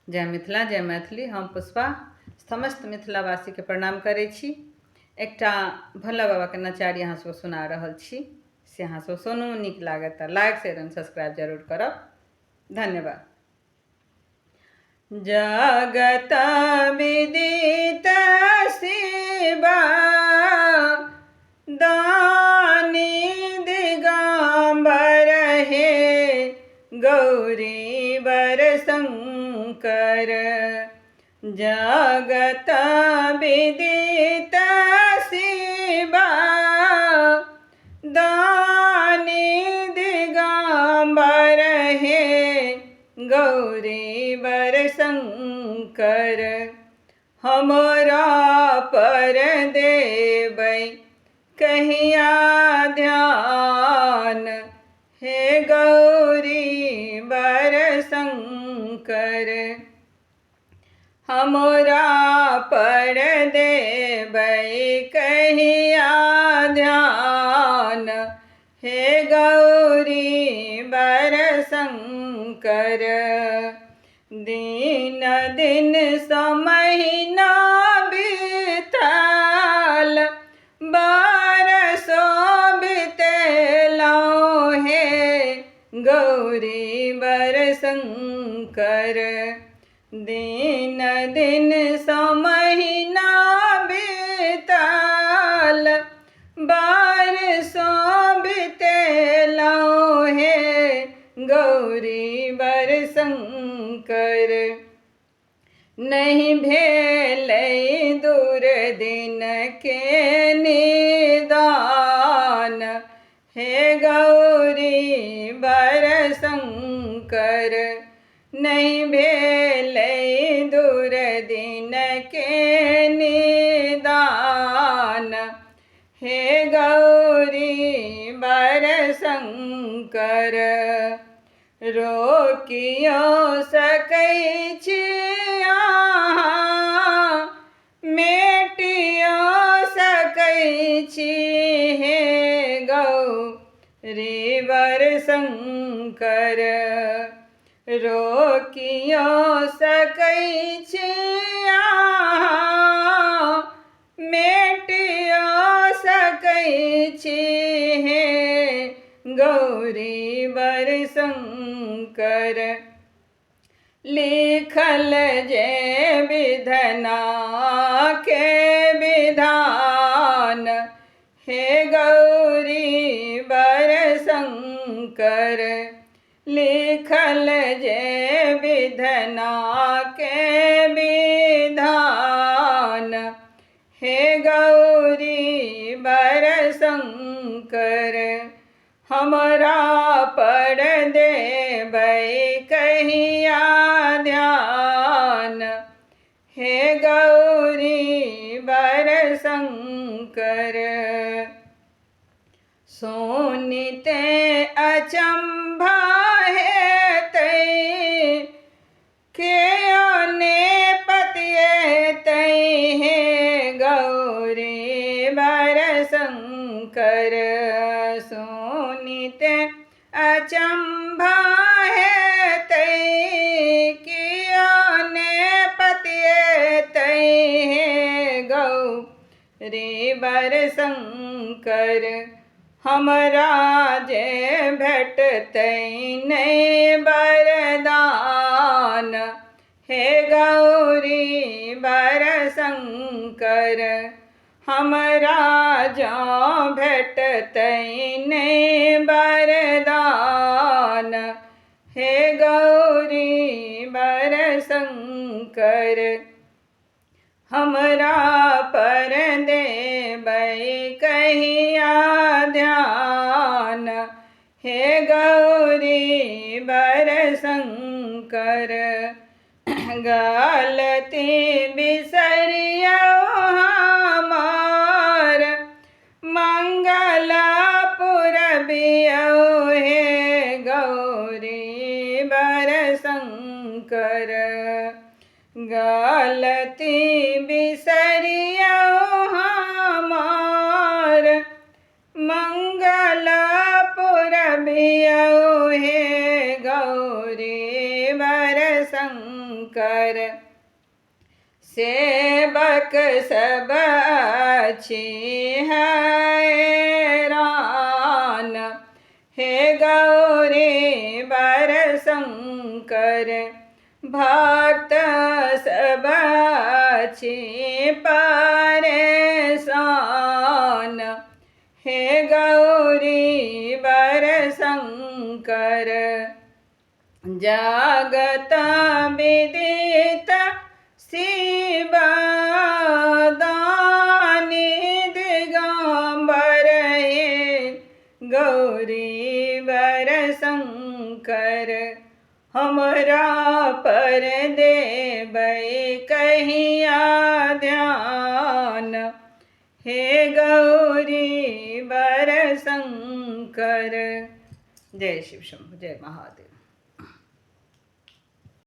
जय मिथिला जय मैथिली। हम पुष्पा समस्त मिथिलावासीके प्रणाम करै छी। एकटा भोला बाबाके नचारी अहाँ सबके सुना रहल छी, से अहाँ सब सुनू, नीक लागत तऽ लाइक शेयर एंड सब्सक्राइब जरूर करब। धन्यवाद। जगत विदित शिवा दानी दिगंबर हे गौरी बर शंकर। जगत विदित शिवा दानी दिगंबर हे गौरी बर शंकर। हमरा पर देबै कहिया ध्यान हे गौरी बर शंकर। हमरा पर देबै कहिया ध्यान हे गौरी बर शंकर। दिन दिन समहिना बीतल बरसो बितेलौं हे गौरी बर शंकर। दिन दिन समहिना बीतल बरसो बितेलौं हे गौरी बर शंकर। नहि भेलै दूर दिन के निदान हे गौरी बर शंकर। नहि भेलै दूर दिन के निदान हे गौरी बर शंकर। रोकियो सकै छी अहाँ, मेटियो सकै छी हे गौरी बर शंकर। रोकियो सकै छी अहाँ, मेटियो सकै छी हे गौरी बर शंकर। लिखल जे विधना के विधान हे गौरी बर शंकर। लिखल जे विधना के विधान हे गौरी बर शंकर। हमरा पर देबै कहिया ध्यान हे गौरी बर शंकर। सुनिते अचंभा हेतै केओ ने पतिएतै हे गौरी बर शंकर। सुनिते अचंभा हेतै केओ ने पतिएतै हे गौरी बर शंकर। हमरा जे भेटतै नहि वरदान हे गौरी बर शंकर। हमरा जँ भेटतै नहि वरदान हे गौरी बर शंकर। हमरा पर देबै कहिया ध्यान हे गौरी बर शंकर। गलती बिसरियौ हमर मंगल पुरबियौ हे गौरी बर शंकर। गलती बिसरियौ हमर मंगल पुरबियौ हे गौरी बर शंकर। शंकर। सेवक सब अछि हैरान, हे गौरी बर शंकर। भक्त सब अछि परेशान, हे गौरी बर शंकर। जगत विदित शिव दानी दिगंबर, हे गौरी बर शंकर। हमरा पर देबै कहिया ध्यान, हे गौरी बर शंकर। जय शिव शंभु, जय महादेव।